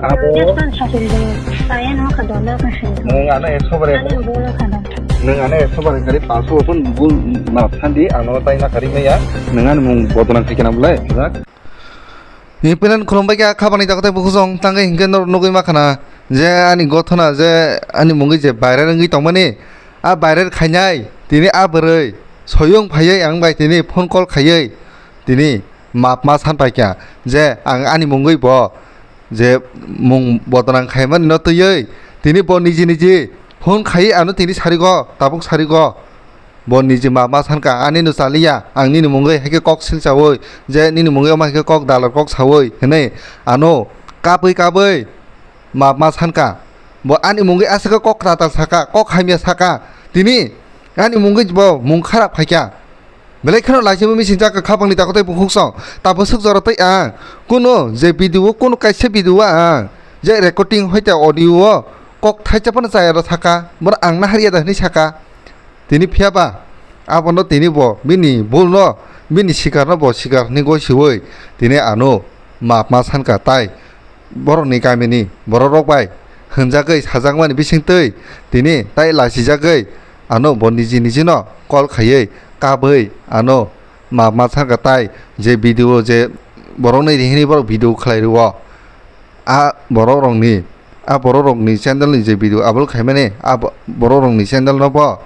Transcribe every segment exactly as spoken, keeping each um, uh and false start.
Abo nwng ano ekso bar nwng ano ekso bar kari paso pun bul map sandi ano tai na kari maya nwng ani mung bodonang khaikena bwle jak. Ni pinan khulumbai kha khabani takhwtai bukhusong tangwi hinkhe norok nugwi makhana je ani gothona je ani mungwi je viral wngwi tongmani a viral khainai tini a bwrwi soyung phaiwi ang bai tini phone call khaiwi tini map ma san paikha je ang ani mungwi bo je mung bodonang khaimani no twiwi tini bo niji niji phone khaiwi ano tini sarigo tabuk sarigo. Bo niji map ma san kha, "Ani no chaliya, ang nini mungwi hai khe kok silchawi, je nini mungwi omo hai khe kok dalar kok sawi," hwnwi ano kabwi kabwi map ma san kha. Bo ani mungwi aswk khe kok kwtal saka, kok hamya saka. Tini ani mungwi bo mung kharap phaikha. Belai kheno laisima missing jak kha khapangni takhwtai bukhuksong. Tabaswk jora tei ang kuno je video o kuno kaisa video o ang je recording hoite audio o kok thaisa phano chaya rw saka. Bono ang naharya da hwnwi saka. Tini phiya ba abono tini bo bini bul no, bini sikar no bo sikar hwnwi goi siwi tini ano map ma san kha tai borok ni kami ni borok rok bai hwnjagwi sajakmani bising twi tini tai lasijagwi ano bo niji niji no call khaiwi kabwi ano map ma san kha tai je video je borok ni rihini borok video khlai rwo. A borok rok ni, a borok rok ni channel ni je video upload khaimani, a bo-, borok rok ni channel no bo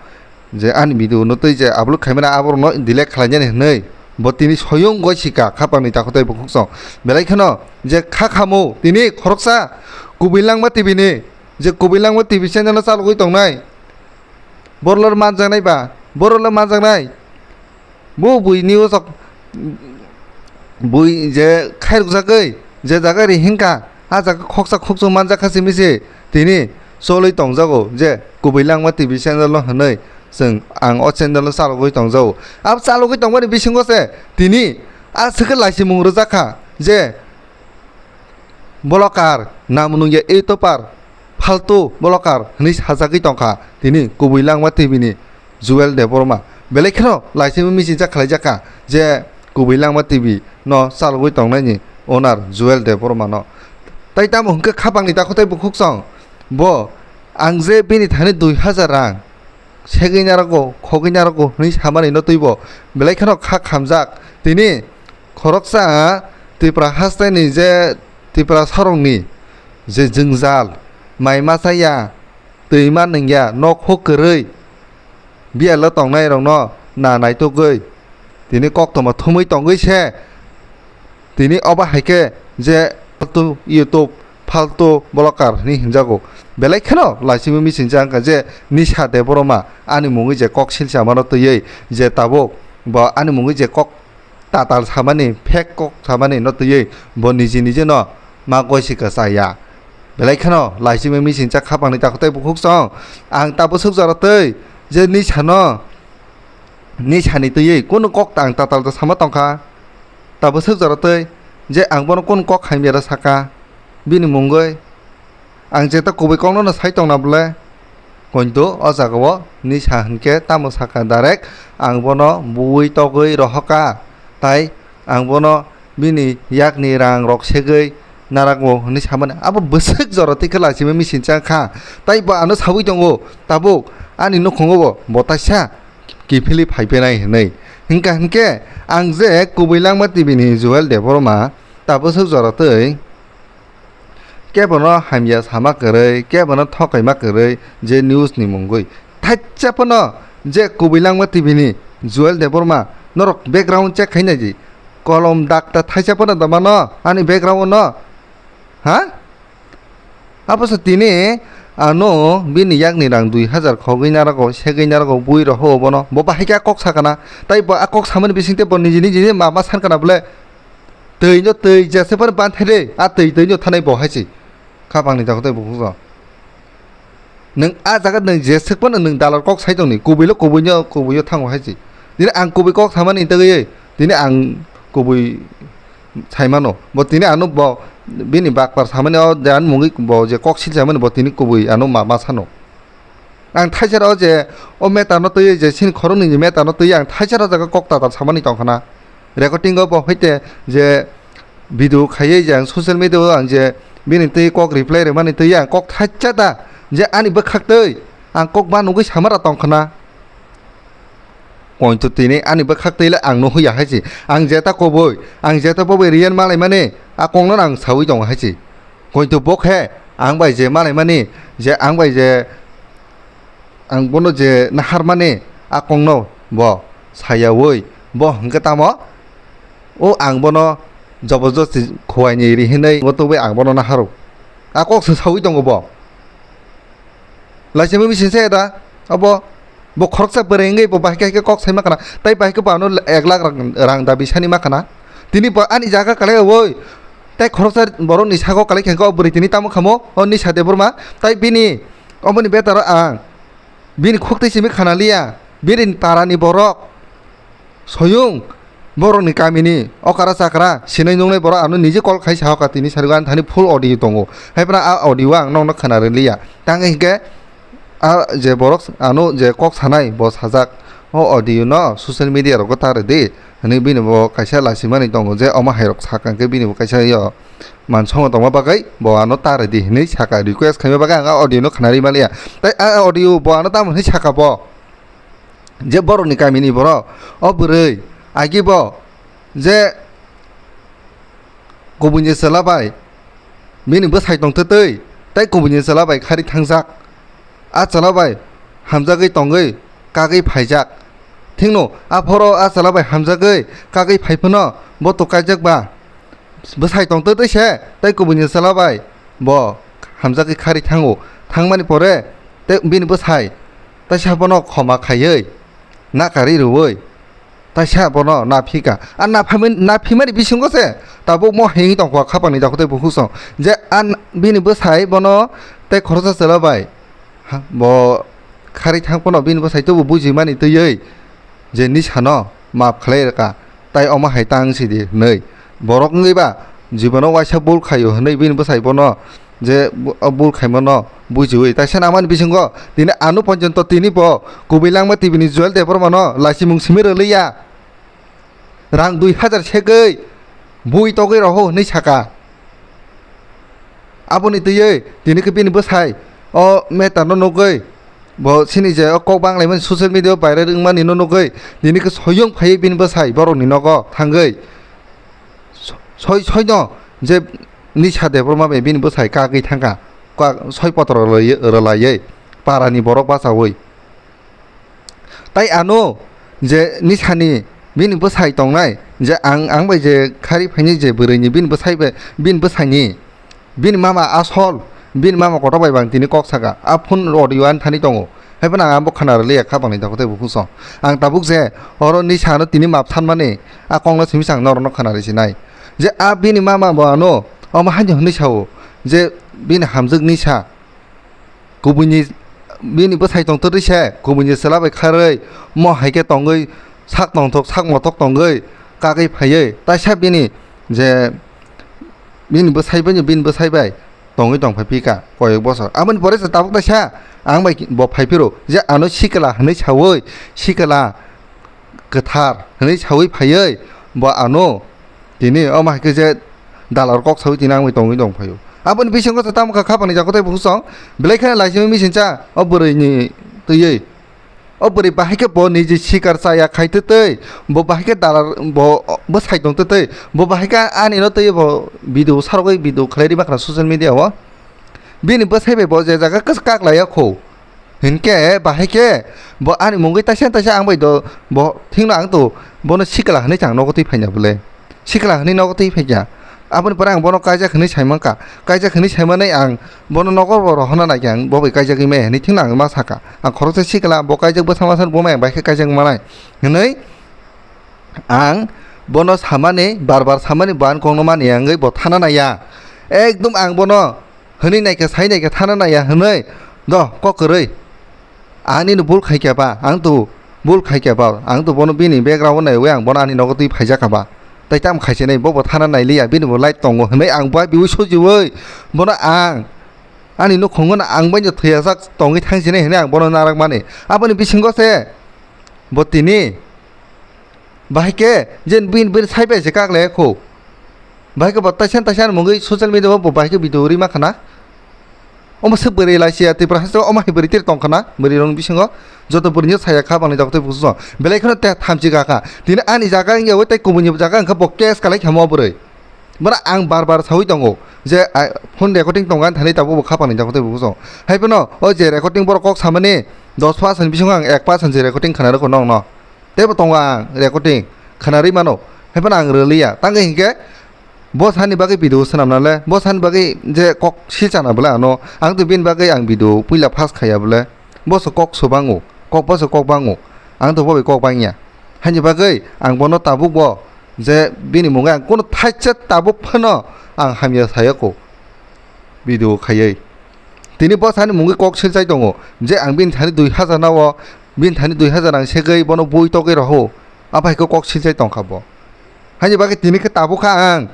je ani video no twi je upload khaimani, a borok no delete khlainani hwnwi bo tini soyung goi sika khapang ni takhwtai bukhuksong. Belai kheno je kha khamo tini khoroksa Kubui Langma T V ni, je Kubui Langma T V channel no chalogwi tongnai, borok le manjaknai ba, borok le manjaknai. Bo buini o sok bui je khairokjagwi je jaga ri hinkha, a jaga khoksa khokchung manjakha simi se tini cholwi tongjago je Kubui Langma T V channel no hwnwi chwng ang o channel no chalogwi tongjago. Abo chalogwi tongmani bisingo se tini a swkhe laisimung rwjakha je Bolokar, nam nungya, youtuber, faltu bolokar hwnwi sajagwi tongkha tini Kubui Langma T V ni Joel Debbarma. Belai kheno laisima missing jak khlaijakha je Kubui Langma T V no chalogwi tongnaini owner Joel Debbarma no. Tai tamo hwnkhe khapangni takhwtai bukhuksong bo ang je bini thani dui hajar rang segwi narwgo, khogwi narwgo hwnwi samani no twibo belai kheno kha khamjak. Tini khoroksa Tripura hasteni je Tripura sorongni je jwngjal, mai masa ya, twi ma nung ya, nok huk kwrwi, biyalo tongnai rokno na naitugwi tini koktwma thumwi tongwi se. Tini obo hai khe je faltu YouTube, faltu bolokar hwnwi hinjago. Belai kheno laisima missing jak wngkha je Nisha Debbarma ani mungwi je kok silsa mano twiwi je tabuk bo ani mungwi je kok tatal samani, fake kok samani no twiwi bo niji niji no ma goi sika chaya. Belai kheno laisima missing jak khapangni takhwtai bukhuksong. Ang tabaswk jora twi je Nisha no, Nisha ni twiwi kunu kok ta ang tatal ta sama tongkha. Tabaswk jora twi je ang bono kunu kok hamya rw saka bini mungwi. Ang jeta kubui kokno no sai tongna bwle. Kointo o jagao Nisha hinkhe tamo sakha direct ang bono buwi togwi rohorkha. Tai ang bono bini yakni rang rok segwi narakgo hwnwi samani. Abo bwswk jora twi khe laisima missing chang kha. Tai bo ano sawi tongo, tabuk ani nukhungo bo, bo taisa kiphilwi phai phainai hwnwi. Hwnkha hinkhe ang je Kubui Langma T V ni Joel Debbarma tabaswk jora twi kebono hamya sama kwrwi, kebono thokaima kwrwi je news ni mungwi. Thaisa phano je Kubui Langma T V ni Joel Debbarma norok background check khai nai di. Kolom dakta thaisa phano da mano ani background no. Ha? Abo se tini ano bini yakni rang dui hajar khogwi narwgo, segwi narwgo, bui rohorkha bono. Bo bahai khe a kok sakana. Tai bo a kok samani bisingtwi bo niji niji ma ma sankana bwle. Twi no twi jesa phano ban thai de, a twi twi no thanai bo hai se. Khapangni takhwtai bukhuksong. Nwng a jaga nwng jeswk phano nwng dalar kok sai tongni, kubui lo kubui no, kubui o thango hai se. Tini ang kubui kok samani tagwi, tini ang kubui saimano. Bo tini ano bo bini bakpar samani o je ani mungwi bo je kok silsamani bo tini kubui ano ma, ma sano. Ang thaisa rw je o matter no twi je sini khoroknwi ni matter no twi ang thaisa rw jaga kok tatal samani tongkhana. Recording o bo hoite je video khaiwi je ang social media o ang je bini twi kok reply rwmani twi ang kok thacha ta je ani bwkhak twi ang kok ba nugwi samara tongkhna. Kointo tini ani bwkhak twi le ang nuhuya hai se. Ang jeta koboi, ang jeta boboi riyan malaimani a kokno ang sawi tongo hai se. Kointo bo khe ang bai je malaimani, je ang bai je ang bono je naharmani a kokno bo sayawi, bo hwnkhe tamo o ang bono jobojosti khuaini ri hinwi bo tubui ang bono naharo. A kok se sawi tongo bo. Laisima bising se da abo. Bo khoroksa bwrwi wngwi bo bahai khe kok sai ma khana. Tai bahai khe bo ano ek lakh rang, rang dabi sani ma khana. Tini bo ani jaga kalai oi. Tai khoroksa borok ni sago kalai khe o bwrwi tini tamo khamo o Nisha Debbarma. Tai bini omoni betaro ang bini khuk twi simi khana liya. Bini para ni borok. Soyung borokni kamini okra chakra sinai nungnai borok ano niji call khai sahoka tini sarigo ani thani full audio tongo. Haiphano a audio ang nokno khwna rwliya. Tang hinkhe a je borok ano je kok sanai bo sajak o audio no social media rogo ta rwdi hinwi bini bo kaisa lachimani tongo je omo hairok sakha hinkhe bini bo kaisa yo mansongo tongma bagwi bo ano ta rwdi hinwi saka request khaima bagwi ang a audio no khwna rwi manliya. Tai a audio bo ano tamo hinwi saka bo. Je borokni kamini borok o bwrwi agi bo je kubuni chwla bai bini bwsai tongtwtwi tei kubuni chwla bai khari thangjak. A chwla bai hamjagwi tongwi kagwi phaijak. Thikno aphoro a chwla bai hamjagwi kagwi phai phano bo to kaijak ba. Bwsai tongtwtwi se tei kubuni chwla bai bo hamjagwi khari thango. Thangmani pore tei bini bwsai taisa bono khoma khaiwi nakarwi rwui taisa bono naphika. A naphamani, naphimani bisingo se tabuk mo hengwi tongkha khapangni dakho tei bukhuk song je a bini bwsai bono tei khoroksa chwla bai bo khari thang phano bini bwsai tubu bujimani twiwi je Nisha no map khlai rwkha, tai omo hai tang sidi hinwi. Borok wngwi ba jibono waisa bul khaio hinwi bini bwsai bono je bu-, o bul khaimano bujiwi. Taisa namani bisingo tini ano porjonto tini bo kubui langma T V ni Joel Debbarma no lachimung simi rwliya. Rang dui hajar segwi bui togwi roho hinwi saka. Aboni twiwi tini khe bini bwsai o matter no nugwi bo chini je o kok banglaimani social media o viral wngmani no nugwi tini khe soyung phaiwi bini bwsai borokni nogo thangwi so-, soi soino je Nisha Debbarma bai bini bwsai kagwi thangkha, ka-, soi potro rwlaiwi, rwlaiwi parani borok bachaui. Tai ano je Nishani bini bwsai tongnai, je ang, ang bai je khari phainai je bwrwini bini bwsai bai, bini bwsaini, bini mama asol, bini mama kotor bai bang tini kok saka. A phone audio ani thani tongo. Haiphano ang abo khwna rwliya khapangni dakho tei bukhuk song. Ang tabuk je oro Nisha no tini map sanmani a kokno simi chang norokno khwna rwsinai. Je a bini mama bo ano omo haino hinwi sao je bini hamjwk Nisha. Kubuini bini bwsai tongtwtwi se, kubuini chwla bai kharwi, mo hai khe tongwi, sak tongthok, sak mothok tongwi, kagwi phaiwi, taisa bini je bini bwsai bai, bini bwsai bai tongwi tongphai phika koyok bosor. Aboni pore se tabuk taisa ang bai bo phai phiro, je ano sikla hinwi sawi, sikla kwthar hinwi sawi phaiwi bo ano tini omo hai khe je dalar kok sawi tini ang bai tongwi tong phaio. Aboni bisingo se tamo kha khapangni jaga tei bukhuk song belai kheno laisimi misincha o bwrwini twiwi. O bwrwi bahai khe bo niji sikar chaya khai twtwi, bo bahai khe dalar bo bwsai tong twtwi, bo bahai khe ani no twiwi bo video sarogwi video khlai ri makhna social media o. Bini bwsai bai bo je jaga kwchak kak lai ya kho. Hinkhe bahai khe bo ani mungwi taisa taisa ang bai do bo thikno ang to bono sikla hinwi chang nogo twi phaina bwle. Sikla hinwi nogo twi phaikha. Aboni pore ang bono kaijak hinwi sai mankha. Kaijak hinwi sai manwi ang bono nogo bo rohorna naikhe ang bo bai kaijagwi maya hinwi thikno ang ma sakha. Ang khoroksa sikla bo kaijak bwsa masa bo maya bahai khe kaijak manai hinwi ang bono samani bar bar samani bo ani kokno mani ya wngwi bo thana naiya. Ekdom ang bono hwnwi naikhe, sai naikhe thana naiya hwnwi do kok kwrwi. Ani no bul khaikha ba, ang to bul khaikha ba, ang to bono bini background naiwi ang bono ani nogo twi phaijakha ba. Tai tamo khaichinai bo bo thana nailiya, bini bo light tongo hwnwi ang bai biui sojiui bono ang ani nukhungo no ang bai thwiyajak tongwi thangsinai hwnwi ang bono narak mani. Aboni bisingo se bo tini bahai khe je bini bini sai bai se kak lai kho. Bahai khe bo taisa taisa ni mungwi social media o bo bahai khe video ri ma khana. Omo se bwrwi lai siya Tripura haste o omo hai bwrwi tiri tong khana bwrwi rokni bisingo. Joto bwrwino saya kha bangni dakhtwi bukuso. Belai kheno te thamchi kha kha. Tini ani jaga wngya wai tei kubuni jaga wngkha bo case kalai khamo bwrwi. Bwra ang bar bar sawi tongo je, ah, phone recording tongo ani thani tabuk bo kha bangni dakhtwi bukuso. Hai phano o je recording borok kok samani dos percent bisingo ang ek percent se recording khana rwkho nokno. Teibo tongo ang recording khwnarwi mano, hai phano ang rwliya. Tangwi hinkhe bo sani bagwi video swnamna le, bo sani bagwi je kok silchana bwle ano, ang to bini bagwi ang video puila first khaiya bwle. Bo se kok swbango, kok bo se kok bango, ang to bo bai kok bangya. Haini bagwi ang bono tabuk bo je bini mungwi ang kono thaisa tabuk phano ang hamya sayako video khaiwi. Tini bo sani mungwi kok silchai tongo je ang bini thani dui hazar nao, bini thani dui hazar ang segwi bono bui togwi roho, aphai khe kok silchai tongkha bo. Haini bagwi tini khe tabukha ang,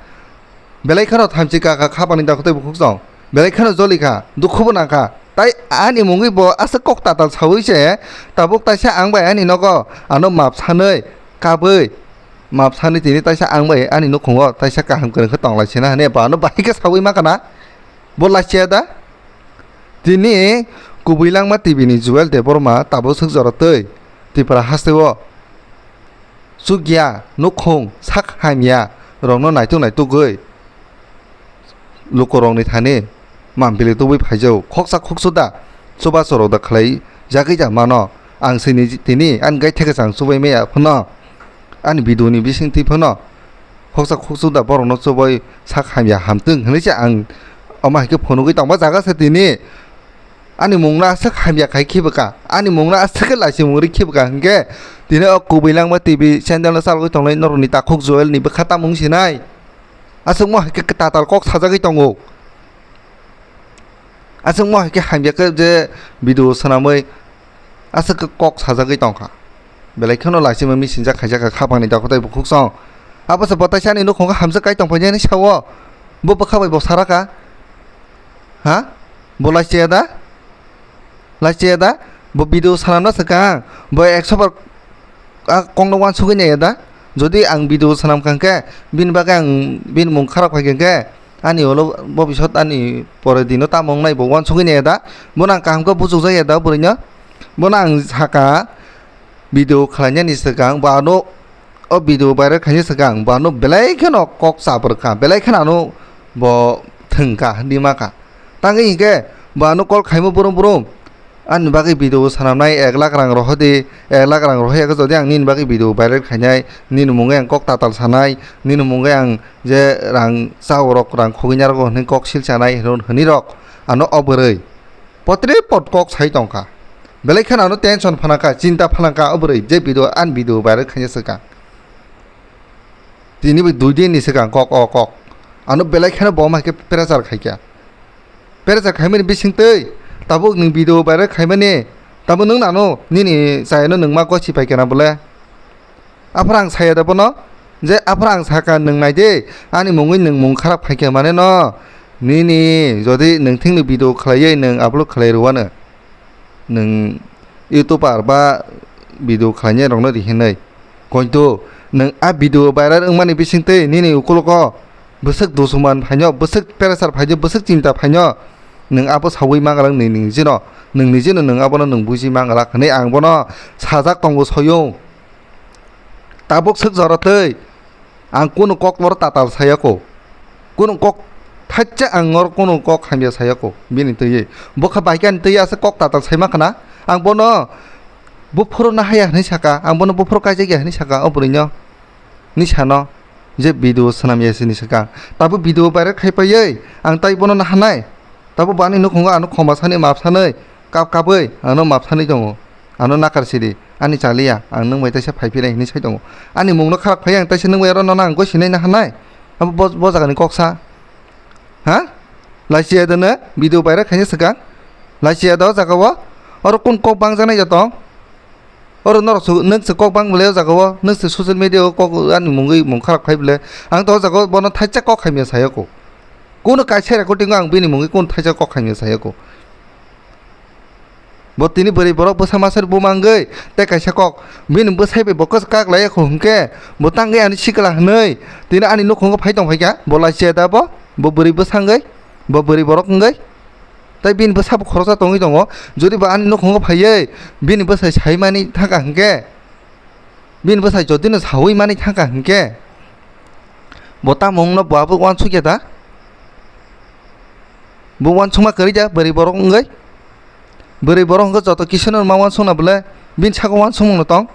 belai kheno thamchi kha kha khabangni dakhtwi bukhuk song, belai kheno joli kha, dukhu bo nang kha. Tai ani mungwi bo aswk kok tatal sawi se tabuk taisa ang bai ani nogo ano map sanwi kabwi, map sanwi tini taisa ang bai ani nukhungo taisa kaham kwrwng khe tong lai sina hwnwi bo ano bahai khe sawi ma khana. Bo lachaya da? Tini kubui langma T V ni Joel Debbarma tabuk swk jora twi Tripura hasteo chukya nukhung sak hamya rokno naituk naitugwi lukurokni thani mampili tubui phaijao khoksa khoksu da chubachu rok da khlai jagwi ja mano ang sini tini ani gai thekhe chang chubai maya phano ani video ni bisingtwi phano. Khoksa khoksu da borokno chubai sak hamya hamtwng hinwi se ang omo hai khe phunugwi tongma jaga se tini. Ani mungno aswk hamya khai khibwkha, ani mungno aswk khe laichimung rwi khibwkha hinkhe tini o kubui langma T V channel no chalogwi tongnai norokni takhuk Joel ni bwkha tamung sinai. Aswk mo hai khe tatal kok sajagwi tongo. Aswk mo hai khe hamya khe je video swnamwi aswk khe kok sajagwi tongkha. Belai kheno laisima misinjak khaijak kha khapangni dakhotai bukhuk song. Abo se bo taisa ani nukhungo hamjak kai tongphainani sao. Bo bwkha bai bo saraka. Ha? Bo laichaya da? Laichaya da? Bo video swnamna swkang. Bo ekso bar a kokno uansugwi naiya da? Jodi ang video swnamkha hwnkhe bini bagwi ang bini mung kharap khaikha hwnkhe ani ulo bobisot ani pore dino tamo wngnai bo uansugwi naiya da? Bono ang kaham khe buchukjakya da bwrwino? Bono ang sakha video khlainani swkang bo ano o video viral khaina swkang bo ano belai kheno kok chabrwkha, belai kheno ano bo thwngkha hinwi makha. Tangwi hinkhe bo ano call khaimo brum brum ani bagwi video swnamnai ek lakh rang rohordi, ek lakh rang rohorya khe jodi ang nini bagwi video viral khainai, nini mungwi ang kok tatal sanai, nini mungwi ang je rang chaorok rang khogwinarok hinwi kok silchanai hinwi rok ano o bwrwi. Potre pot kok sai tongkha. Belai kheno ano tension phanangkha, chinta phanangkha o bwrwi je video, ani video viral khaina swkang. Tini bai dui din ni swkang kok o kok. Ano belai kheno bo hai khe pressure khaikha. Pressure khaimani bisingtwi tabuk nwng video viral khaimani, tabuk nwng nano nini chayano nwng ma gosi paikha na bole? Aphra ang saya da bono je, aphra ang saka, nwng nai de, ani mungwi nwng mung kharap khaikha mane no. Nini jodi nwng thingni video khlaiwi nwng upload khlai rwano, nwng YouTuber ba video khlainai rokno rihinwi, kointo nwng a video viral wngmani bisingtwi nini ukulogo bwswk dusuman phaino, bwswk pressure phaino, bwswk chinta phaino, nwng abo sawi manglak nini nijino, nwng nijino nwng abono nwng buji manglak hinwi ang bono sajak tongo soyung. Tabuk swk jora twi ang kunu kok oro tatal sayako, kunu kok thaisa ang oro kunu kok hamya sayako bini twiwi. Bokha baikani twiwi aswk kok tatal saima khna, ang bono buphuru nahaya hinwi saka, ang bono buphuru kaijakya hinwi saka o bwrwino, ni sano je video swnamya sini swkang. Tabuk video viral khai paiwi ang tai bono nahanai. Tabuk bo ani nukhungo ano khoma sanwi map sanwi kap kapwi ano map sanwi tongo. Ano nakar sidi, ani chaliya, ang nwng bai taisa phai philai hinwi sai tongo. Ani mungno kharap khai ang taisa nwng bai oro nono ang goi sinai nahanai. Abo bo, bo jagani kok sa. Ha? Laichaya da no video viral khaina swkang? Laichaya da o jaga o? Oro kun kok bangjaknai ya tong? Oro norok se, nwng se kok bang bwlai o jaga o, nwng se social media o kok ani mungwi mung kharap khai bwlai. Ang to o jaga o bono thaisa kok hamya sayako. Kuno kaisa recording o ang bini mungwi kuno thaisa kok hamya sayako. Bo tini bwrwi borok bwsa masa buma wngwi tei kaisa kok bini bwsai bai bo kwchak kak lai kho hwnkhe bo tangwi ani sikla hwnwi tini ani nukhungo phai tong phaikha. Bo lai chaya da bo? Bo bwrwi bwsa wngwi, bo bwrwi borok wngwi tei bini bwsa bo khoroksa tongwi tongo. Jodi bo ani nukhungo phaiwi bini bwsai saimani thangkha hwnkhe, bini bwsai jodi no sawi mani thangkha hwnkhe, bo tamo wngno bo abo uansukya da? Bo uansukma kwrwi da bwrwi borok wngwi? Bwrwi borok wngkha joto kisa no ma uansukna bwle, bini saka uansukmung no tong.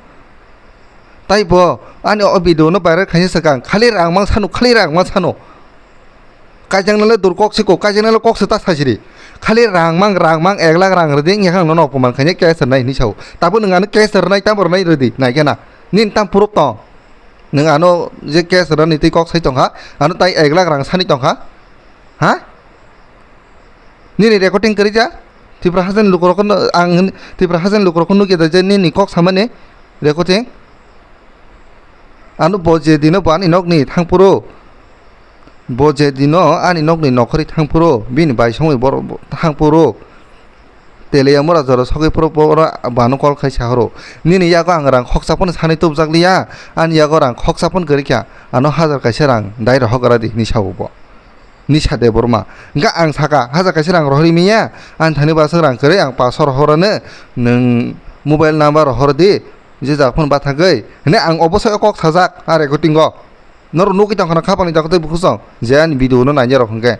Tai bo ani o video no viral khaina swkang khali rang mang sano, khali rang mang sano. Kaijaknale dur kok siko, kaijaknale kok se ta sajiri. Khali rang mang, rang mang, ek lakh rang rwdi, wngya khe ang nono opoman khainai, case rwnai hinwi sao. Tabuk nwng ano case rwnai, tamo rwnai rwdi, naikhe na. Nini tam proof tong? Nwng ano je case rwnani twi kok sai tongkha, ano tai ek lakh rang sani tongkha. Ha? Nini recording kwrwi ja? Tripura hajani lukurok no, ang hwn-, Tripura hajani lukurok no nukya da je nini kok samani recording? Ano bo je dino bo ani nokni thangphuru, bo je dino ani nokni nokhorwi thangphuru, bini bai songwi borok bo thangphuru, Teliamura jora sogwi phuru bo oro bo ano call khai sahoro, "Nini yago ang rang khoksa phano sanwi tubujak liya, ani yago rang khoksa phano kwrwi kha, ano hajar kaisa rang dai rohor gra di," hinwi sao bo. Nisa Debbarma. Hwnkhe ang saka, "Hajar kaisa rang rohorwi manya, ani thani bwswk rang kwrwi, ang paso rohorano, nwng mobile number rohor di, je jak phone bathagwi," hwnwi ang obosa o kok sajak, a recording o. Norok nugwi tongkha na khapangni dakti bukhuk song, je ani video no nainai rok hwnkhe.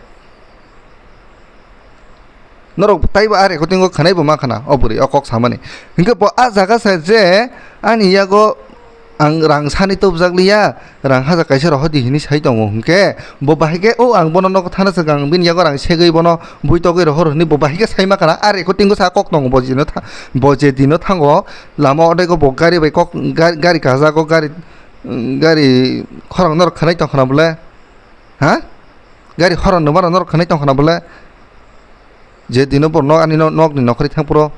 Norok taibo a recording o khwnai bo mankha na, o bwrwi o kok samani. Hwnkhe bo a jaga sa je ani yago ang rang sani tubujak liya, rang hajar kaisa rohor di hinwi sai tongo hwnkhe, bo bahai khe, "O ang bono nogo thana swkang bini yago rang segwi bono bui togwi rohor," hinwi bo bahai khe sai mankha na, a recording o sa kok tongo bo jino tha-, bo je dino thango lama odego bo gari bai kok ga-, gari kajago gari, gari khorang norok khwnai tongkha na bwle? Ha? Gari horong nungmano norok khwnai tongkha na bwle? Je dino bo nok ani no-, nokni nokhorwi thangphuru.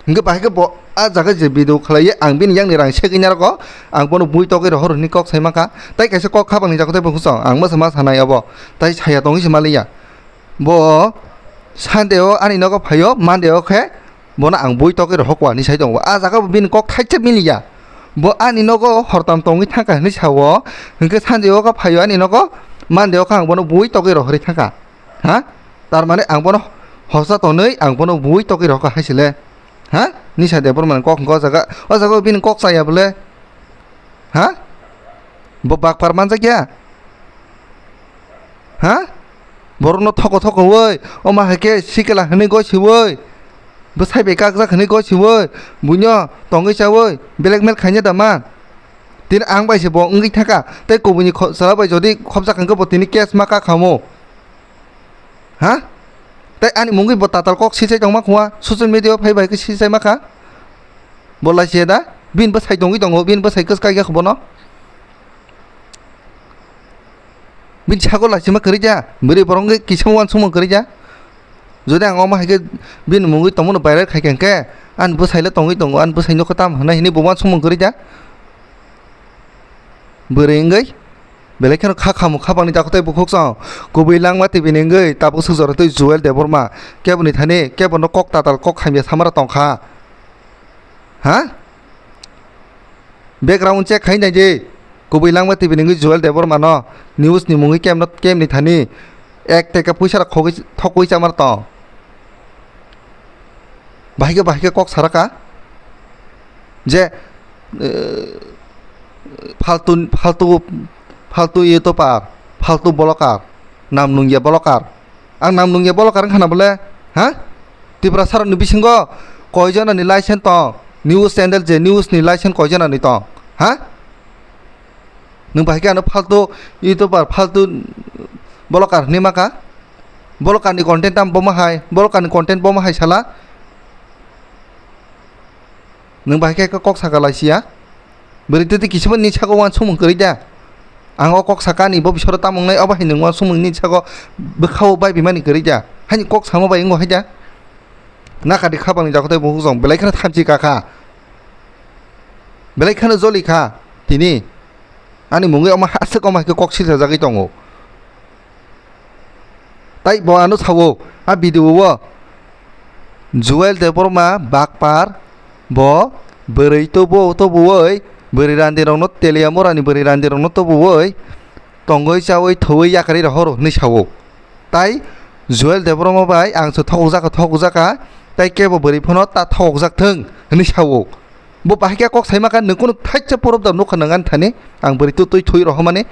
Hwnkhe bahai khe bo a jaga je video khlaiwi ang bini yakni rang segwi narwgo, ang bono bui togwi rohor hwnwi kok sai mankha. Tai kaisa kok khapangni jaga tei bukhuk song, ang masa ma sanai obo. Tai saya tongwi se maliya. Bo Sunday o ani nogo phaio, Monday o khe bono ang bui togwi rohor kha hinwi sai tongo. A jaga bo bini kok thaisa miliya. Bo ani nogo hortam tongwi thangkha hinwi sao. Hwnkhe Sunday o khe phaio ani nogo, Monday o khe ang bono bui togwi rohorwi thangkha. Ha? Tar mane ang bono hosa tonwi ang bono bui togwi rohor kha hai se le. Ha? Nisa Debbarma ni kok hwnkhe o jaga, o jaga o bini kok chaya bwle? Ha? Bo bakpar manjak ya? Ha? Borokno thoko thoko oi, omo hai khe sikla hwnwi goi siwi, bwsai bai kakjak hwnwi goi siwi, buino tongwi chawi blackmail khaina da man? Tini ang bai se bo wngwi thangkha, tei kubuini kho-, chwla bai jodi khopjak hwnkhe bo tini case ma kha khamu. Ha? Tei ani mungwi bo tatal kok sichai tongma khungwa, social media o phai bai khe sichai ma kha. Bo lai se da? Bini bwsai tongwi tongo, bini bwsai kwskai khe bono. Bini sago lai sima kwrwi ja, bwrwi borok wngwi kisa uansukmung kwrwi ja. Jodi ang omo hai khe bini mungwi tongmano viral khai kha hwnkhe, ani bwsai le tongwi tongo, ani bwsai nokho tamo hwnwi hinwi bo uansukmung kwrwi ja. Bwrwi wngwi belai kheno kha khamu khapangni dakotwi bukhuk chwng. Kubui langma tibini wngwi tabuk swk jora twi Joel Debbarma. Keboni thani kebono kok tatal kok hamya samara tongkha. Ha? Background check khai nai di. Kubui langma tibini wngwi Joel Debbarma no news ni mungwi kemno kemni thani ek teka puisa rok khogwi thokwi chamar tong. Bahai khe, bahai khe kok saraka je, eh, faltu, faltu, faltu YouTuber, faltu blogger, nam nungya blogger. Ang nam nungya blogger wngkha na bole? Ha? Tripura sarokni bisingo koijonani license tong? News channel je news ni license koijonani tong? Ha? Nwng bahai khe ano faltu YouTuber, faltu blogger hinwi maka? Blogger ni content tamo bomo hai? Blogger ni content bomo hai sala? Nwng bahai khe kok saka lai siya? Bwrwi twi twi kisima ni saka uansukmung kwrwi da? Ang o kok saka ni bo bisoro tamo wngnai, obo hai nwng uansukmung ni saka bwkhao bai bimani kwrwi da? Haini kok samo bai wngo hai da? Nakadi khapangni dakotwi bukhuk chwng belai kheno thamchi kakha. Belai kheno joli kha tini. Ani mungwi omo aswk omo hai khe kok silsa jagwi tongo. Tai bo ano sao, a video o Joel Debbarma bakpar bo bwrwi tubu tubuwi bwrwi randi rokno Teliamura ni bwrwi randi rokno tubuwi tongwi chawi thuwi yakarwi rohoro hwnwi sao. Tai Joel Debbarma bai ang se thokjak kha, thokjak kha, tai kebo bwrwi phano ta thokjak thung hwnwi sao. Bo bahai khe kok saima kha, nwng kunu thaisa porob da nukha nwng ani thani, ang bwrwi tu twi thui rohormani,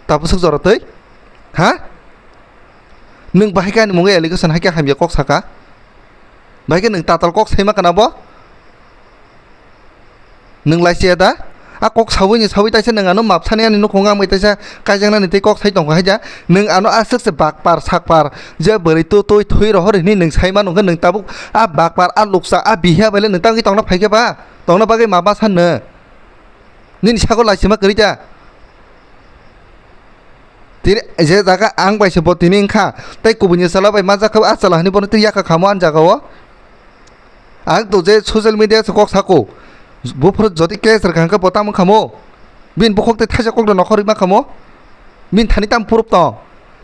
tabuk swk jora twi? Ha? Nwng bahai khe ani mungwi allegation hai khe hamya kok saka? Bahai khe nwng tatal kok saima kana bo? Nwng lai siya da? A kok sawi ni sawi taisa nwng ano map sani ani nukhung ang bai taisa kaijaknani tei kok sai tongkha hai ja. Nwng ano aswk se bakpar sakpar je bwrwi tu twi thui rohor hini nwng sai mano hwnkhe nwng tabuk a bakpar a luksa a bihiya bai le nwng tangwi tongna phai khe ba? Tongna bagwi map ma san nwng? Nini sago laisima kwrwi ta. Tini je jaga ang bai se bo tini wngkha, tei kubuni chwla bai ma jakha, a chwla hinwi bono twi yakha khamo ani jaga o. Ang to je social media se kok sako, buphuru jodi case rwkha hwnkhe bo tamo khamo? Bini bukhuk tei thaisa kok no nokhorwi ma khamo? Bini thani tamo proof tong?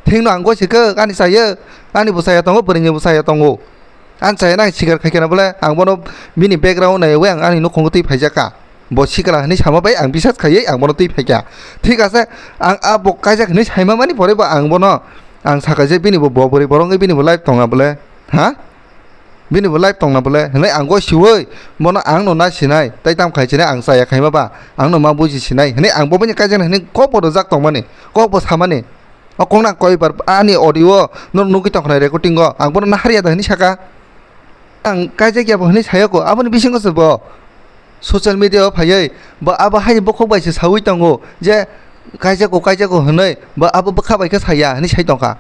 Thengno ang goi se khe ani chaya, ani bo chaya tongo, bwrwini bo chaya tongo. Ang chaya nang sikar khai khe na bole, ang bono bini background naiwi ang ani nukhungo twi phaijakha. Bo sikla hinwi sama bai ang bisas khaiwi ang bono twi phaikha. Thik ase, ang a bo kaijak hinwi saima mani pore bo ang bono, ang sakha je bini bo, bo bwrwi borok wngwi bini bo life tongna bole, ha? Bini bo life tongna bole hinwi ang goi siwi bono ang no na sinai, tai tam khai sinai ang chaya khaima ba, ang no ma buji sinai hinwi ang bo bini kaijak hinwi kok bo rwjak tongmani, kok bo samani. O kok nang koi bar ani audio no nugwi tongkha recording o, ang bono nahar ya da hinwi saka. Ang kaijak ya bo hinwi sayako, aboni bisingo se bo social media o phaiwi bo abo hai bokhok bai se sawi tongo je kaijago, kaijago hinwi, bo abo bwkha bai khe saya hinwi sai tongkha.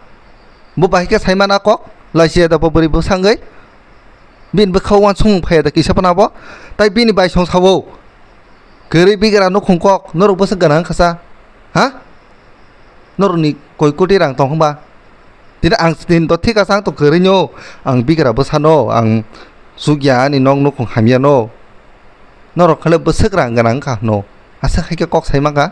Bo bai khe sai mana kok, laisiya da bo bwrwi bwsangwi bini bwkha o uansukmung phaiya da kisa phano abo, tai bini bai song sao. Kwrwi bigra nukhung kok, norok bwswk gana wngkha sa? Ha? Norokni koi koti rang tong hwnba? Tini ang, tini to thik asa ang to kwrwino, ang bigra bwsano, ang chukya ani nok nukhung hamyano. Norok khale bwswk rang gana wngkha hwno? Aswk hai khe kok sai mankha?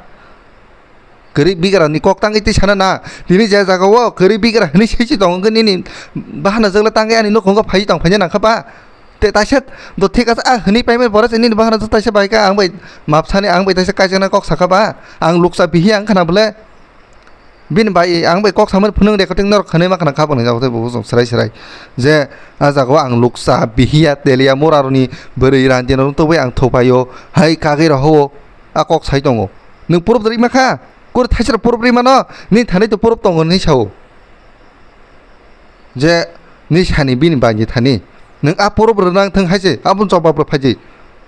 Kwrwi bigra ni kok tangwi twi sana na. Tini je jaga o kwrwi bigra hinwi swi si tongo, hwnkhe nini bahana jagla tangwi ani nukhungo phai tong phai nangkha ba? Te taisa do thik asa, ah, hinwi paimani pore se nini bahana jagla taisa bai kha, ang bai map sani, ang bai taisa kaijaknai kok sakha ba? Ang luksa bihi ang khana bole. Bini bai ang bai kok samani phunung recording norok khwnwi ma khana kha bwnai jago tei bo chwng srai srai. Je a jaga o ang luksa bihiya Teliamura roni bwrwi randi no tubui ang thupaio, hai kagwi rohao a kok sai tongo. Nwng proof rwima kha? Kuri thaisra proof rwi mano, nini thani to proof tongo hinwi sao. Je nini sani bini bai ni thani. Nwng a proof rwnang thung hai se, aboni jobab rw phai di.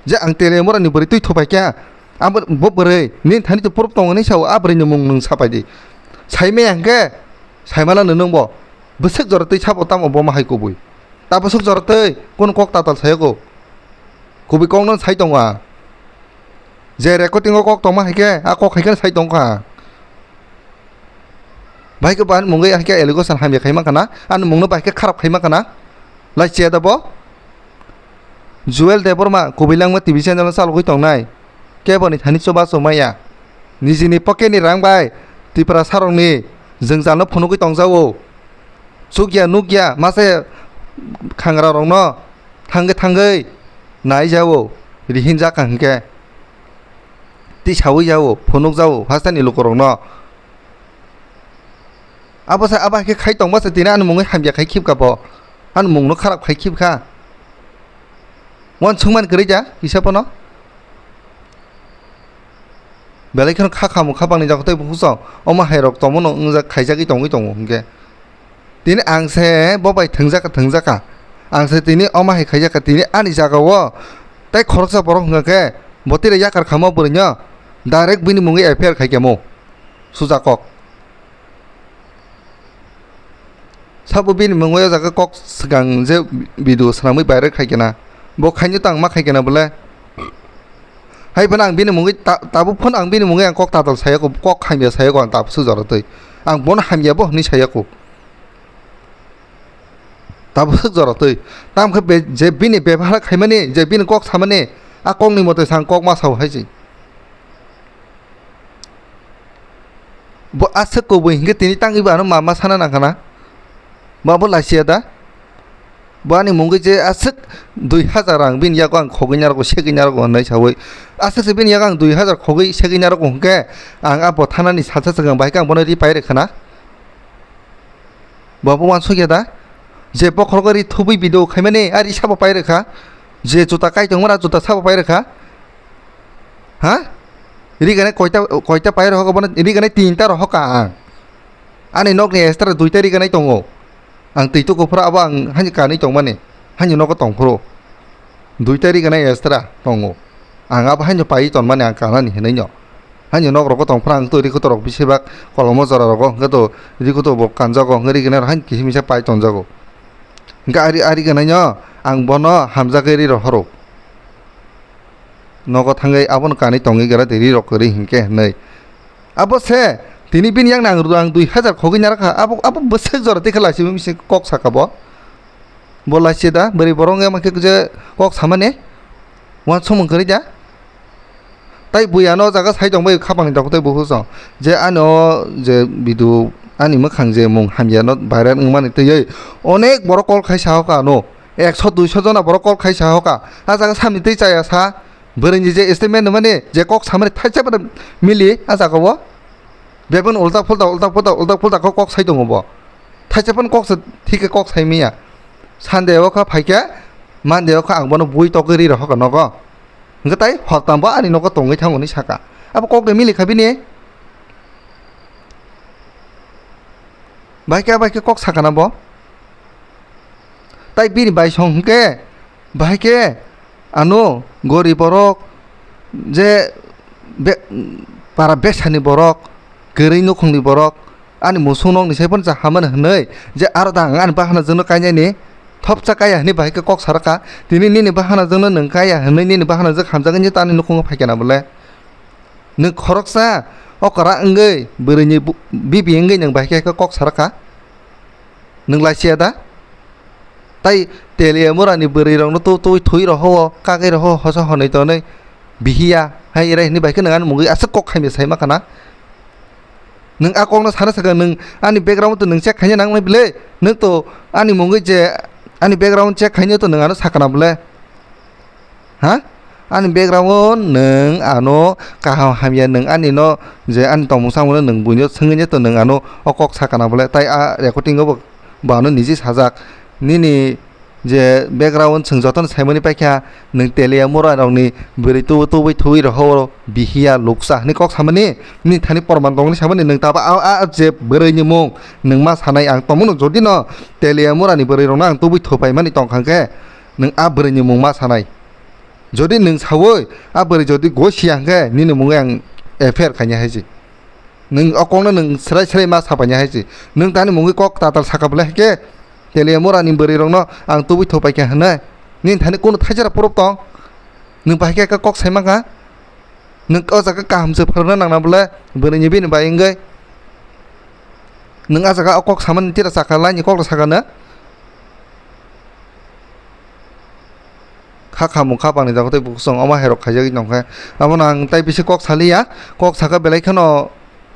Je ang Teliamura ni bwrwi twi thupai kha, abo bo bwrwi, nini thani to proof tongo hinwi sao, a bwrwi ni mung nwng sapai di. Sai maya hwnkhe, sai mala nwng bo. Bwswk jora twi sabo tamo bo ma hai kubui. Ta bwswk jora twi, kunu kok tatal sayago. Kubui kok no sai tongo ang. Je recording o kok tongma hai khe, a kok hai khe sai tong kha. Bahai khe bo ani mungwi hai khe allegation hamya khai mankha na, ani mungno bahai khe kharap khai mankha na. Lai chiya da bo? Joel Debbarma kubui langma T V channel o chalogwi tongnai. Keboni thani chubachu maya. Nijini pocket ni rang bai Tiprasa rokni jwngjalno phunugwi tongjao. Chukya nukya masa khangra rokno thangwi thangwi naijao, rihinjak kha hinkhe. Tisawi jao, phunukjao hasteni lukurokno. Abo sa, abo hai khe khai tongma se tini ani mungwi hamya khai khibkha bo. Ani mungno kharap khai khibkha. Uansukmani kwrwi ja kisa phano. Belai kheno kha khamu kha bangni jaga tei bukhuk song. Omo hai rok tongmano wngjak khaijagwi tongwi tongo hinkhe. Tini ang se bo bai thwngjak kha, thwngjak kha. Ang se tini omo hai khaijak kha, tini ani jaga o tei khoroksa borok hwnkha khe bo tire yakar khamo bwrwino direct bini mungwi F I R khai khe mo. Suja kok. Sabo bini mungwi o jaga kok swkang je video swnamwi viral khai kena. Bo khaino tang ma khai kena bole. Hai phano ang bini mungwi ta-, tabuk phano ang bini mungwi ang kok tatal saya ko, kok hamya saya ko ang tabuk suk jora twi. Ang bono hamya bo hinwi saya ko. Tabuk suk jora twi. Tam khe be-, je bini bebhar khaimani, je bini kok samani, a kokni mote sang kok ma sao hai se. Bo aswk kubui hinkhe tini tangwi bo ano ma, ma sana nangkha na? Bo abo lachiya da? Bo ani mungwi je aswk dui hazar rang bini yago ang khogwi narwgo, segwi narwgo hwnwi sawi. Aswk se bini yago ang dui hazar khogwi segwi narwgo hwnkhe ang abo thanani salsa swkang bahai khe ang bono ri pai rwkha na? Bo bo uansukya da? Je bokhorok ri thubwi video khaimani, a ri sabo pai rwkha. Je juta kai tongmani, a juta sabo pai rwkha. Ha? Ri gana koita, koita pai rwkha bono, ri gana tinta rwkha ang. Ani nokni extra duita ri gana tongo. Ang twi tuku phuru abo ang hani kanwi tongmani. Hani nogo tong phuru. Duita ri gana extra tongo. Ang abo haino pai tonmani ang kanani hinwi no. Haino nok rogo tong phuru ang twi ri kutu rok bisi bak kolomo jora rogo hwnkhe to ri kutu bo kanjago hwnkhe ri gana haino kisa misa pai tonjago. Hwnkhe ari, ari gana no ang bono hamjagwi ri rohoro. Nogo thangwi abono kanwi tongwi gra de ri rok kwrwi hinkhe hwnwi. Abo se tini bini yakno ang rang dui hazar khogwi narwkha, abo, abo bwswk jora tei khe laisibwi misi kok saka bo. Bo laisi da, bwrwi borok wngya mankhe je kok samani. Uansukmung kwrwi da. Tai buya no jaga sai tongbai khapangni dakhutai buphusong. Je ani o je video ani mwkhang je mung hamya no viral wngmani twiwi onek borok call khai sahoka ano. Ekso duiso jona borok call khai sahoka. A jaga samni twi chaya sa. Bwrwini je statement nangmani je kok samani thaisa phano mili a jaga o. Beboni ulta phulta, ulta phulta, ulta phulta kok, kok sai tongo bo. Thaisa phano kok se thik khe kok sai manya. Sunday o kha phaikhe, Monday o kha ang bono bui togwi ri rohorkha nogo. Hwnkhe tai hopta bo ani nogo tongwi thango hinwi saka. Abo kok de mili kha bini. Bahai khe, bahai khe kok sakana bo. Tai bini bai song hwnkhe, bahai khe ano gorib borok je be-, para besani borok, kwrwi nukhungni borok, ani musuk nokni sai phano cha hamani hwnwi je aro da ang ani bahanajwkno kainani thopsa kaya hwnwi bahai khe kok sarwkha. Tini nini bahanajwkno nwng kaya hwnwi nini bahanajwk hamjagwi tani nukhungo phaikha na bole? Nwng khoroksa okra wngwi bwrwini bu-, bibi wngwi nwng bahai khe kok sarwkha? Nwng laisiya da? Tai Teliamurani bwrwirokno tu-, twi thwi rohoro, kagwi rohoro, hosa honwi tonwi bihiya, hai ere hinwi bai khe nwng ani mungwi aswk kok hamya sai ma khana? Nwng a kokno sana sakha, nwng ani background to nwng check khaina nang nai bwle? Nwng to ani mungwi je ani background check khaina to nwng ano sakana bwle? Ha? Ani background o nwng ano kaham hamya nwng ani no je ani tongmung samung no nwng buino swngwi to nwng ano o kok sakana bole tai a recording o bo, bo ano niji sajak nini je background chwng jotono saimani paikha nwng Teliamura rokni bwrwi tubu tubui thubui rohoro bihiya luksa hinwi kok samani nini thani porman tongni samani nwng tabo a, a je bwrwi ni mung nwng ma sanai ang tongmano jodi no Teliamura ni bwrwi rokno ang tubui thupai mani tongkha khe nwng a bwrwi ni mung ma sanai. Jodi nwng sawi, a bwrwi jodi gosiya hwnkhe nini mungwi ang F I R khaina hai se. Nwng o kokno nwng swrai swrai ma sapaina hai se. Nwng tani mungwi kok tatal saka bwle hai khe, Teliamura ni bwrwi rokno ang tubui thupai kha hwnwi. Nini thani kunu thaijara proof tong? Nwng bahai khe kok sai mankha? Nwng o jaga kaham se phwrwngna nangna bwle bwrwi ni bini bai wngwi. Nwng a jaga o kok samani tira sakha laini kok rw sakha na? Kha khamung kha pangni jaga tei bukhusong omo hai rok khaijagwi tongkha. Abono ang tai bisi kok saliya, kok saka belai kheno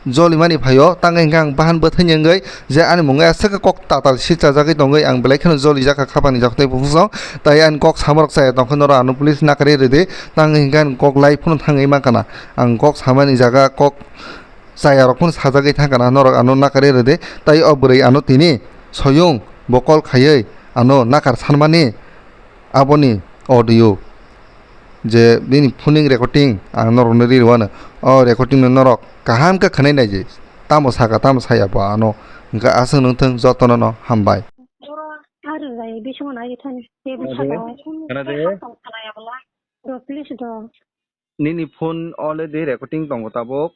jolimani phaio, tangwi hwnkhe ang bahan bwthai ni wngwi je ani mungwi aswk khe kok tatal sikchajagwi tongwi ang belai kheno jolijakha kha pangni jaga tei bukhusong. Tai ani kok samorok chaya tongkha norok ano police nakarwi rwdi, tangwi hwnkhe ang kok lai phano thangwi mankha na. Ang kok samani jaga kok chaya rok phano sajagwi thangkha na, norok ano nakarwi rwdi. Tai o bwrwi ano tini soyung bo call khaiwi ano nakar sanmani aboni audio je bini phoning recording ang norokno ri rwano. O recording no norok kaham khe khwnai naidi, tamo saka tamo saya bo ano. Hwnkhe aswk nung thung jotono no hambai. Oro ari jai bisingo nai thani. Tebul saka. Khana de. Khana de. Do, please do. Nini phone already recording tongo tabuk.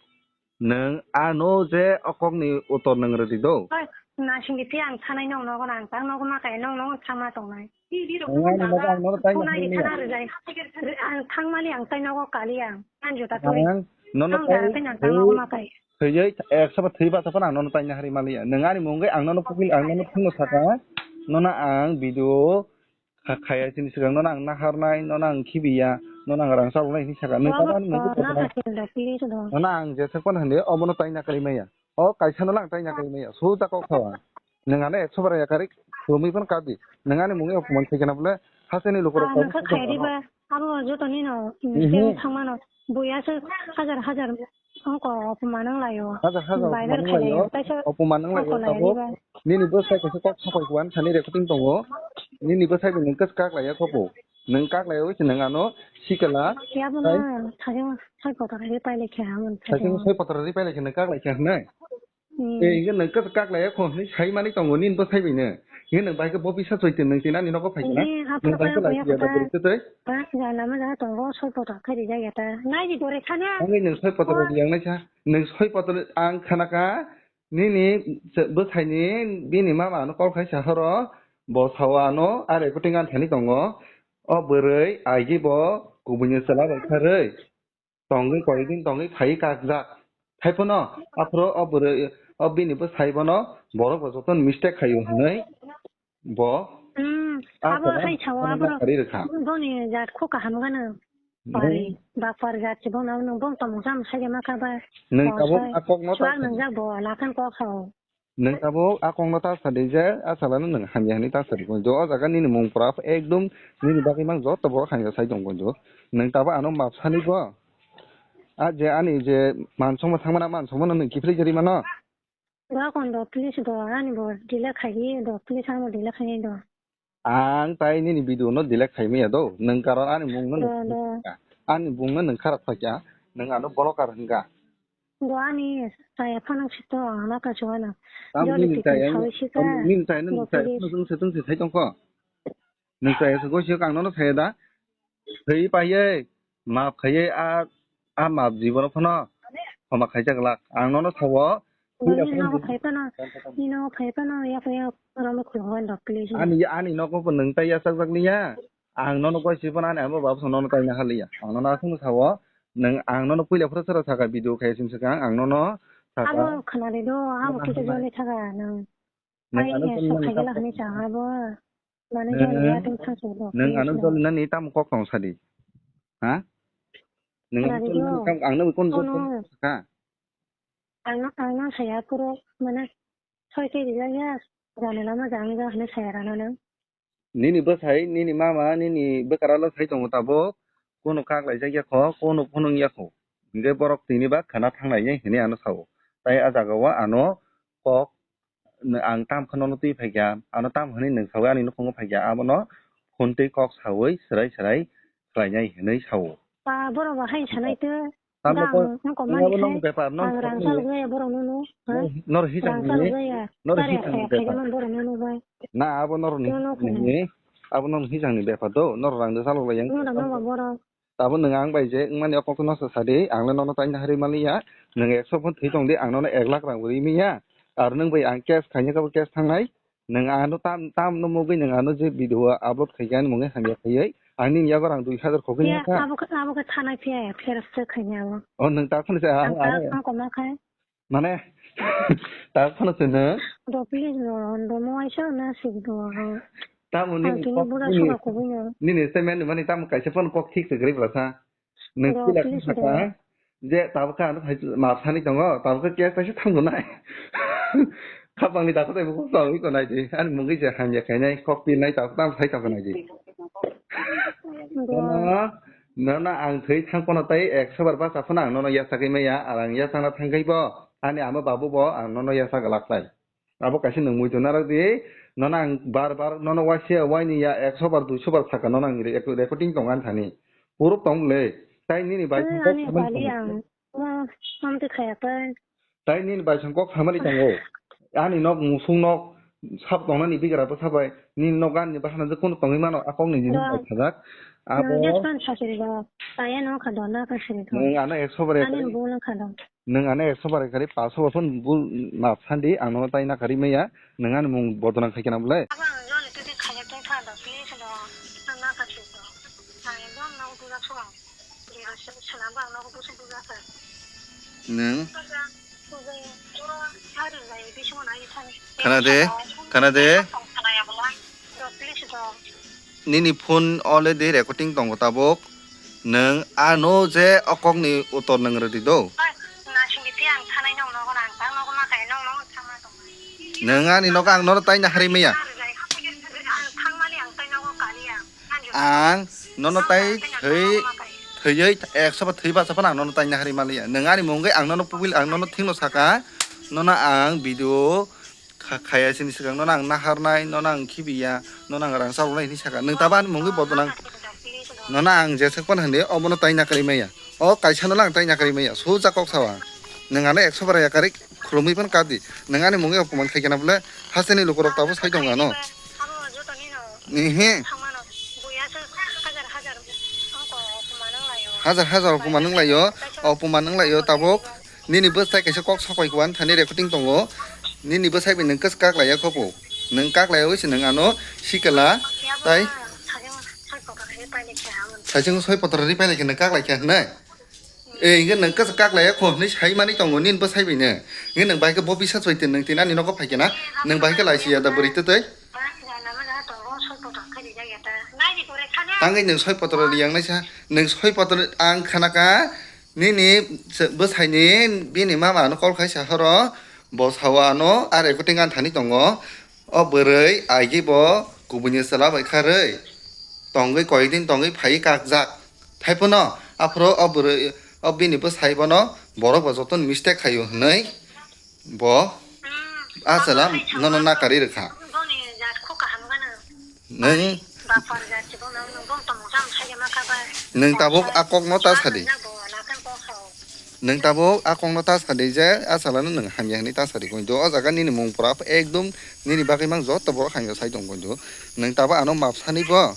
Nwng ano je o kokni utor nwng rwdi do. Oi, nasingdi phiya ang thanai nong nogo na ang tang nogo ma kaya nong nogo thangma tongnai. Ang ani nogo ang nono tai phone ai nahini thana ya. Rwjai. Ang thangmani ang tai nogo kali ang. Ang juta turi. Ang nono ang tai jara tai nang tang nogo ma kai. Thwiwi ekso ba thwi ba sapan ang nono tai nahari maliya. Nwng ani mungwi ang nono pukil ang nono phungo saka. Nono ang video Kha-, khaya chini swkang nono ang naharnai, nono ang khibiya, nono ang rang chaloknai hinwi saka. Nwng tamo ani mungwi kotorma. Nono ang jesa phano hinwi obono taina kwrwi maya. O kaisa no lang taina kwrwi maya. Suja kok thawa. Nwng ano ekso bara yakari, khulumwi phano kap di. Nwng ani mungwi opoman khaikhe na bole, hasteni lukurok Ah, tabuk nokha sukha khairi mano. Ba, abo jotoni no, Mhm. seng thangmano. Buya se hajar hajar ongko opoman wng laio. Hajar hajar Viral opoman wng khe laio, laio, taisa opoman wng laio, ongko lai tabuk riba. Nini bwsai kaisa kok sapai kuan thani recording tongo. Nini bwsai bo nwng kwchwk kak laiya khobo. Nwng kak laiya wi se nwng ano sikala. Yabo na, Hai? Thajeng soi kotor ri pailai khe hamon Thajeng thajeng. Soi kotor ri pailai khe nwng kak lai khe hwnwi. Hmm. Eh, hingke nwng kak, kak laiya kho hwnwi sai mani tongo nini bwsai bai no. Hingke nwng bai khe bo bisa choi twi nwng tini ani nogo phai kha na. Hingke aphano Nwng bai khe kaya lai kaya kha da ta. Bwrwi twi twi. Ha, jana ma jana tongo soi kotor khe rijak ya ta. Nai di gore khana. Hingke nwng soi kotor Wa. Riyang nai sa. Nwng soi kotor ang khana kha. Nini bwsai ni bini mama no call khai sa horo. Bo sao ano a recording ang thani tongo. O bwrwi aigi bo kubuni chwla bai kharwi. Tongwi koidin tongwi phaiwi kakjak. Haiphano aphuru o bwrwi, o bini bwsai bono borok bo jotono mistake khaio hwnwi bo Hmm, a abo chwla hai sao hamjakma abo kari rwkha. Boni jat kho kaham gano. Hmm. Pari, bapar jat se bono nwng bong tongmung sam sai ma kha ba. Nwng tabuk a kokno ta Chuak sa di. Nwngjak bo lakhang kok sao. Nwng tabuk a kokno ta sa di je, a chwlano nwng hamya hwnwi ta sa di. Jo o jaga nini mung pura ekdom nini bagwi mang joto borok hamya sai tong gonjo. Nwng tabuk ano map sani bo. A je ani je mansongma thangmana mansongmano nwng kiphilwi je rimano. Bo kon do please do ani bo delete khai di do please ani bo delete khai di do. Ang tai nini video no delete khai maya do. Nwng karon ani mung no Do, nwng do. Ani mung no nwng kharap kha kya. Nwng ano blocker hwnka. Bo ani chaya phano sito ang ma kachuwa na. Tamo Jodi nini pikin chaya, sawi sika. Nini chaya nung Bo chaya please. Phano sung se sung se sai tongkho. Nung chaya se gosio kang nono saya da. Thwi paiye, map khaiye a, a map jibono phano khoma khaijak lak. Ang nono sao. Bo nini nogo phai phano, nini nogo phai phano yak yak romo khulok wan dok please. Ani, ani nogo bo nung tai yachak jak liya. Ang nono goi sipon ani abo babo nono tai nahaliya. Ang nono aswk sao, nwng ang nono puila phuru sara saka video khai sim saka ang nono saka. Abo khana de do, abo kisa jole saka nwng. Nwng ano jole nani saka. Nwng ano jole nani tamo kok tong sadi. Ha? Nwng ano jole nani tamo ang nono kon jole saka. Ang no, ang no saya puro mane soi ke rijak ya. Jani lama jang ja hne saya rana nwng. Nini bwsai, nini mama, nini bwkaralo sai tongo tabuk, kunu kak laijak ya kho, kunu phunung ya kho. Hingke borok tini ba khana thang nai hinwi ano sao. Tai a jaga o ano kok, ang tam khe nono twi phaikha, ano tam hinwi nwng saui ani nukhungo phaikha, abono phone twi kok saui swrai swrai khlainai hinwi sao. Ba borok bo hai sanai twi. Tamo ko, nabo nong bepar, nong ang rang saluk jaya borok nono, ha? Nor hisang ni, nor hisang ni bepar. Na abo nor ni, abo nor hisang ni bepar do, nor rang de saluk lai yang. Tabo nwng ang bai je, wngmani o kok no sa sadi, ang le nono taina hari maliya, nwng ekso phone thwi tong di, ang nono ek lakh rang bo ri miya, ar nwng bai ang cash khaina kabo cash thangnai, Nwng ano tam, tam no mugwi nwng ano je video upload khaikha ani mungwi hamya khaiwi. Ani nini yago rang dui hajar khogwi nangkha. Abo khe, abo khe thanai phiya ya, pherap se khaina abo. O nwng ta phano se, ang ta ano, ang koma khai. Mane, ta phano se nwng. Do please do, do mo aisa na sik do. Tamo nini kok, nini, nini statement mani tamo kaisa phano kok thik se gari bwlasa. Nwng puila khe saka je tabukhe ano hai map sani tongo, tabukhe case taisa thango nai. Khapangni dakho tei bukhuk tongwi tonai di. Ani mungwi je hamya khainai, kok pilnai, tabuk tamo sai tongkha nai di. Nono, nono ang thwi thang pono tei ekso bar bacha phano ang nono yachagwi maya, ar ang yachangna thangkhai bo ani ama babu bo ang nono yacha glak lai. Abo kaisa nwng muitu narwk di, nono ang bar bar nono waisa waini ya ekso bar duiso bar saka nono ang re-, recording tong ani thani. Puruk tong le, tai nini bai ani kok ani samani bali tong. Ang, ma, mamte khaya pai. Tai nini bai kok samani tongo. Ani nok musung nok sab tongnani bigra bwsa bai, nini nok ani bahana je kunu tongwi mano, a kok ni jinich bai sajak. Abo nwng jespan sasiri do, taya no kha do, na kha siri do. Nwng ano ekso bar ani ekari. Bul kha do. Nwng ano ekso bar ekari, paso bar phone bul map sandi, ang nono tai nakari maya, nwng ani mung bodonang khai khe na bolai. Abo ang joni twi twi khaina tong tha da, please no, ang na kha siri do. Ang ekdom no buja suang. Buja se, swnam bo ang no busu buja kha. Nwng? Buja, buja, oro hari lai bisingo nai thani. Khana de, khana de. Tong khanaya bolai. Do, please do. Nini phone already recording tongo tabuk. Nwng ano je o kokni utor nwng rwdi do. Oi, nasingdi tei ang thanai nong nogo nang, tang nogo ma kaya nong nogo thangma tongmani. Nwng ani nogo ang nono taina hari maya. Ang nono tai thwi thwiwi ekso ba thwi basa phano ang nono taina hari maliya. Nwng ani mungwi ang nono pubil ang nono thikno saka. Nono ang video kha-, khaya sini swkang nono ang naharnai, nono ang khibiya, nono ang rang chaloknai hinwi saka. Nwng tabo ani mungwi bodonang. Nono ang jeswk phano hindi obono taina kwrwi maya. O kaisa no lang taina kwrwi maya. Suja kok sawa. Nwng ano ekso bara yakarwi khulumwi phano kadi. Nwng ani mungwi opuman khaikhe na bole hasteni lukurok tabo sai tongo ano. Nihi. Hajar hajar opuman wnglaio. Opuman wnglaio tabuk. Nini bwsai kaisa kok sapai kuan thani recording tongo. Nini bwsai bai nwng kwchak kaklaiya khopo. Nwng kaklaiya wi se nwng ano sikala tai. Sajeng soi potro ri pailai khe nwng kaklai khe hwnwi. E, hingke nwng kasa kaklai ya kho hinwi sai mani tongo nini bwsai bai no. Hingke nwng bai khe bo bisa choi tin nwng tin ani nogo phai khe na. Nwng bai khe lai si ya da bwrwi twtwi. Tangwi nwng soi potro riyang nai sa. Nwng soi potro ang khana ka. Nini se-, bwsai ni bini mama no call khai sa horo. Bo sao ano a recording ang thani tongo. O bwrwi aigi bo kubuni chwla bai kharwi tongwi koyekdin tongwi phaiwi kakjak. Thaiphano aphuru o bwrwi o bini bwsai bono borok bo jotono mistake khaio hwnwi bo a chwla nono nakarwi rwkha. Nwng, nwng tabuk a kokno ta sadi. Nwng tabuk a kokno ta sadi je a salano nwng hamya hinwi ta sadi kointo. O jaga nini mung pura ekdom nini bagwi mang joto borok hamya sai tong kointo. Nwng tabuk ano map sani bo.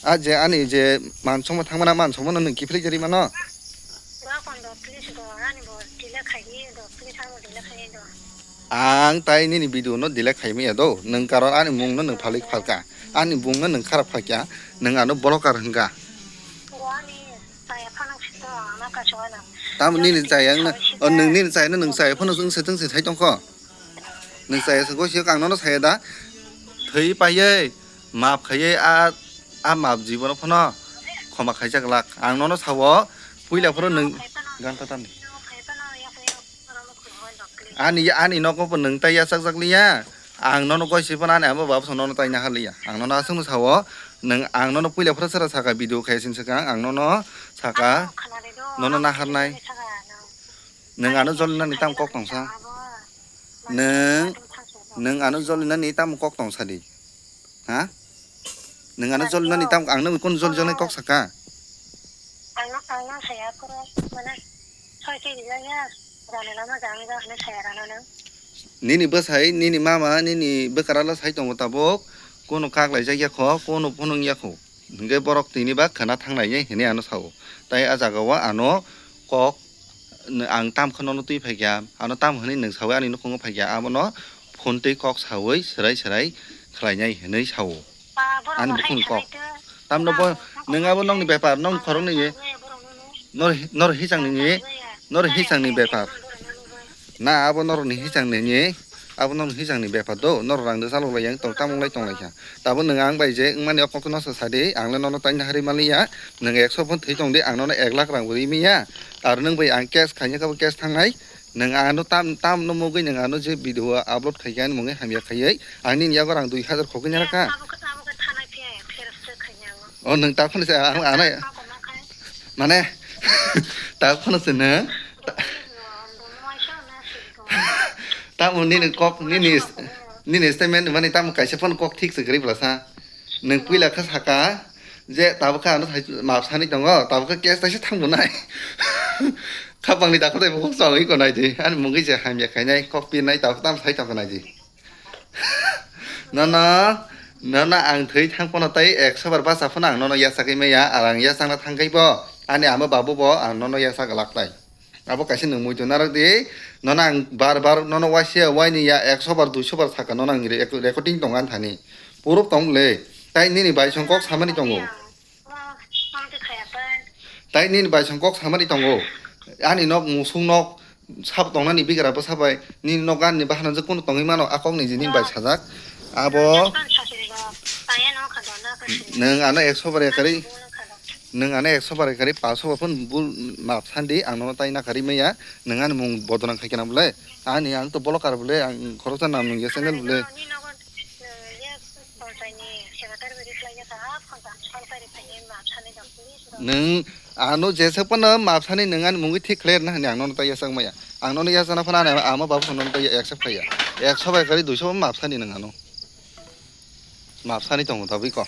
A je ani je mansongma thangmana mansongmano nwng kiphilwi kwrwi mano. Ang tai nini video no delete khai maya do. Nwng karon ani mung no nwng phalik phalka. Ani bung no nwng kharap phalka. Nwng ano blocker hwnka. Tamo nini chayang no, o nwng nini chayang no nwng chaya phano chwng se chwng se sai tongkho. Nwng chaya se gosio kang nono saya da. Thwi paiye, map khaiye a, a map jibono phano khoma khaijak lak. Ang nono sao, puila phoro nwng ganta tani. Ani, ani nogo bo nwng tai yachak jak liya. Ang nono goi si phano ani abo babo nono tai nahar liya. Ang nono aswk no sao, nwng ang nono puila phoro sara saka video khai sin swkang, ang nono saka, nono naharnai. Nwng ano jolinani tamo kok tongsa? Nwng, nwng ano jolinani tamo kok tongsa di? Ha? Nwng ano jolinani tamo, ang nwng kunu joli joli kok saka? Ang no, ang no saya kuro, mana, soi ke gila ya, rana lama jang jang hane saya rana nang. Nini bwsai, nini mama, nini bwkaralo sai tongo tabuk, kunu kak laijak ya kho, kunu phunung ya kho. Hingke borok tini ba khwna thangnai hinwi ano sao. Tai a jaga o ano kok, n-, ang tam khe nono twi phaikha, ano tam hwnwi nwng saui ani nukhungo phaikha, abono phone twi kok saui swrai swrai khlainai hinwi sao. Ani bukhukni kok. Tamno bo nwng abo nokni bepar, nokni khoroknwi nor, nor hisang nini, nor hisang ni bepar. Na abo norokni hisang nini, abo norokni hisang ni bepar do, norok rang de chalok lai yang tong, tamung lai tong lai kha. Tabuk nwng ang bai je wngmani o kokno sa sadi, ang le nono taina hari maliya, nwng ekso phone thwi tong di, ang nono ek lakh rang bo ri miya, aro nwng bai ang cash khaina kabo cash thangnai, nwng ano tam, tam no mugwi nwng ano je video upload khai kha ani mungwi hamya khaiwi, ang nini yago rang dui hazar khogwi nara kha. O nwng ta phone se ang, ano, mane, ta phone se nwng. Tamo nini kok, nini, nini statement mani tamo kaisa phano kok thik se kwrwi bwlasa. Nwng puila khe saka je tabukhe ano thai map sani tongo, tabukhe case taisa thangbo nai. Khapangni dakho tei bukhuk chawngwi ko nai di. Ani mungwi je hamya khainai kok pirnai tabukhe tamo sai tongkha nai di. Nono, nono ang thwi thang phano tei ekso bar bacha phano ang nono yachagwi maya, ang yachangna thangkhai bo. Ani ama babu bo ang nono yacha glak tai. Abo kaisa nwng muitu narwk di, nono ang bar bar nono waisa waini ya ekso bar duiso bar saka nono ang re-, recording tongo ani thani. Puruk tong le, tai nini bai song kok samani tongo. Tai nini bai song kok samani tongo. Ani nok musung nok sab tongnani bigra bwsa bai nini nok ani bahana je kunu tongwi mano a kok ni je nini bai sajak. Abo nwng ano ekso bar yakarwi. Nwng ano ekso bar kari, paso ba phone bul map sandi, ang nono tai na kari maya, nwng ani mung bodonang khai kena bole. Ani ang to blocker bole, ang khoroksa nam nung ya channel bole. Nwng ano jesa phano map sani nwng ani mungwi thik khle na hani ang nono tai ya sak maya. Ang nono ya sana phano ani ama babu nono tai ya accept khaya. Ekso bai kari duiso map sani nwng ano. Map sani tongo tabui ko.